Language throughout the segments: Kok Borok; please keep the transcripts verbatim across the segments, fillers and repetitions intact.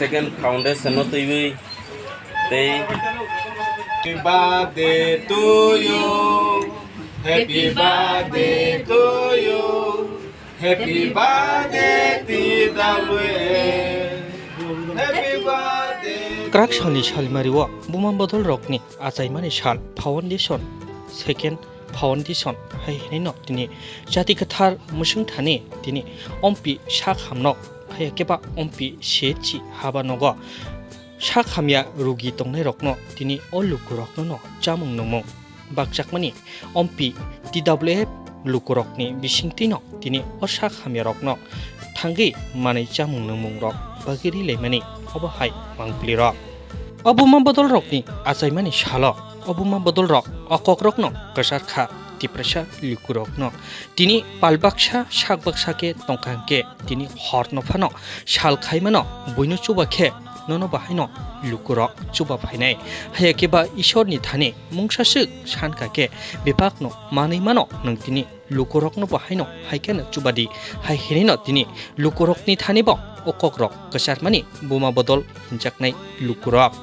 Second foundation no twiwi tei Happy birthday to you. Happy birthday to you. Happy birthday T W A. Happy birthday. Kwrak salni salimario buma bodol rokni achaimani sal foundation, second foundation hai hinwi no tini jati kwthar mwswng thani tini ompi sak hamno, hai khe ba ompi C H C haba nogo sak hamya rugi tongnai rokno tini o lukurokno no chamung nungmung bakchakmani ompi T W F lukurokni bisingtwino tini o sak hamyarokno thangwi manwi chamung nungmungrok bagwi rilaimani obo hai mangpilirok. O buma bodolrokni achaimani salo o buma bodolrok o kokrokno kwchar kha Tiprasa lukurokno. Tini pal baksa sak baksa khe tongkha hwnkhe tini horno phano sal khaimano buino chuba khe nono bahaino lukurok chuba phainai. Haya khe ba Isorni thani mungsa swk sankha khe bebakno manwi mano nwng tini lukurokno bahaino hai kheno chuba di hai hinwino tini lukurokni thani bo o kokrok kwcharmani buma bodol hinjaknai lukurok.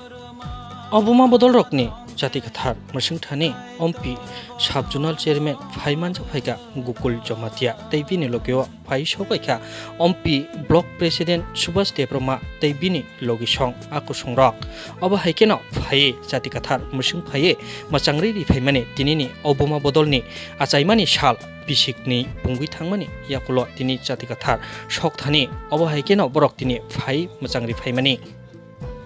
O buma bodolrokni jati kwthar mwswng thani ompi sub zonal chairman phai manjak phaikha Gokul Jamatia tei bini logeo phai sokbaikha ompi block president Subhas Debbarma tei bini logisong a kusungrok. Obo hai kheno phaiwi jati kwthar mwswng phaiwi mwchangri ri phaimani tinini o buma bodolni achaimani sal bisikni pungwi thangmani yakulo tini jati kwthar sok thani obo hai kheno borok tini phai mwchangri phaimani.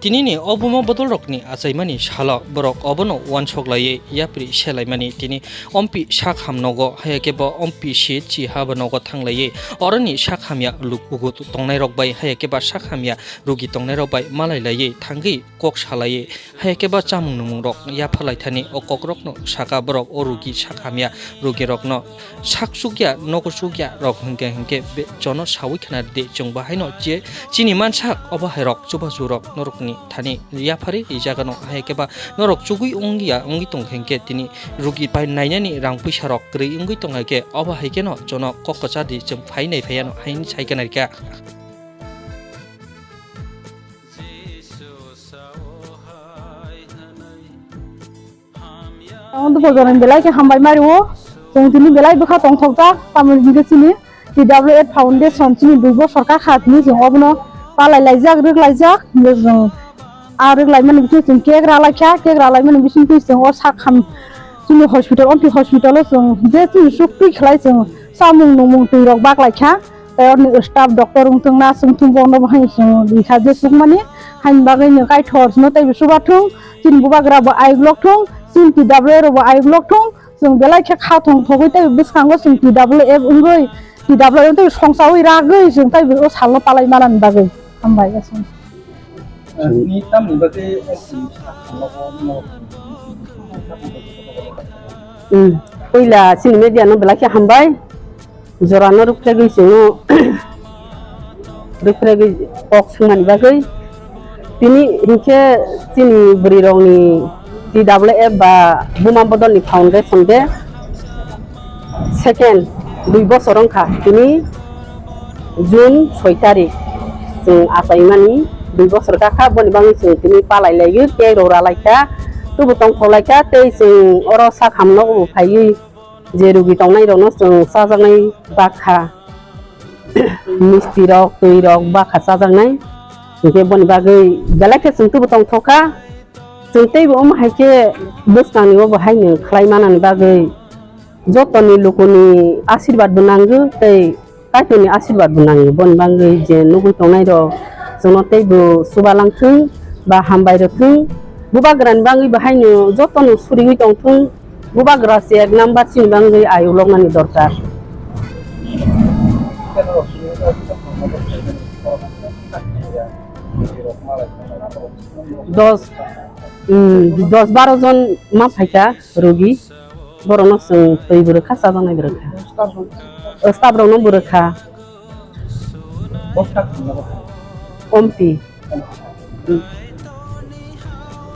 Tinini o buma bodolrokni achaimani salo borok obono uansok laiwi yapri se laimani tini ompi sak ham nogo, haya khe bo ompi C H C haba nogo thang laiwi oroni sak hamya lukugo tongnairok bai, haya khe ba sak hamya rugi tongnairok bai malai laiwi thangwi kok sa laiwi, haya khe ba chamung nungmungrok yapha lai thani o kokrokno saka borok o rugi sak hamya rugirokno sak chukya, nogo chukya rok hwnkhe, hwnkhe be-, jono sawi khna di, chwng bahaino je chini mansak obo hai rok chubachu rok norokni thani yapharwi rijagano, hai khe ba norok chugui wngya wngwi tong khe, hwnkhe tini rugi pai nainani rang puisa rok kwrwi wngwi tong hai khe, obo hai kheno jono kok kwchar di, chwng phai nai phaiano hai sai khna rikha. Ang do bojoran belai khe hambai mari o. Chwng tini belai bwkha tongthokjak, tamoni hwnkhe chini T W F Foundation chini dui bosor kakha tini chwng obono palai laijak, rwk laijak. Hwnkhe chwng a rwk laimani bising chwng cake ra laikha, cake ra laimani bising twi chwng o sak ham chini hospital, ompi hospital o chwng je chini suk twi khlai chwng chamung nungmung twi rok bak laikha. Tei oroni staff doctor wngthung, nurse wngthung, bono bo hai chwng rikha je chukmani. Haini bagwi no kaithor no teibo chubathung, chini bubagra bo aiglok thung, chini T W A rok bo aiglok thung, chwng belai khe kha thong thogwi tei bwskango chwng T W F wngwi, T W F tei songchawi ragwi chwng tei o salno palai manani bagwi. Hambai aswk. Ni tamni bagwi Hmm. Puila chini media no belai khe hambai. Jorano rwphregwi chwngno rwphregwi kok swngmani bagwi. Tini hinkhe chini bwrwirokni T W F ba Buma Bodolni Foundation de second dui bosor wngkha. Tini June soi tarik chwng achaimani dui bosor kakha, boni bagwi chwng tini palai laiwi tei rora laikha, tubu tongthok laikha tei chwng oro sak hamno bo phaiwi je rugi tongnairokno chwng chajaknai bakha, mistirok, twirok bakha chajaknai. Hinkhe boni bagwi belai khe chwng tubu tongthokha. Chwng teibo omo hai khe bwskangni obo haino khlai manani bagwi jotoni lukuni asirbat bo nango tei Kaitorni asirbat bo nango. Boni bagwi je nugwi tongnairok chwngno teibo chubalang thung ba hambai rw thung. Bubagrani bagwi bo haino jotono suriwi tong thung. Bubagra se ek number chini bagwi ayuk loknani dorkar. Dos, mm, dos baro jon ma phaikha rugi. Borokno chwng twi bwrwkha, chajaknai bwrwkha. O staff rokno bwrwkha. Ompi.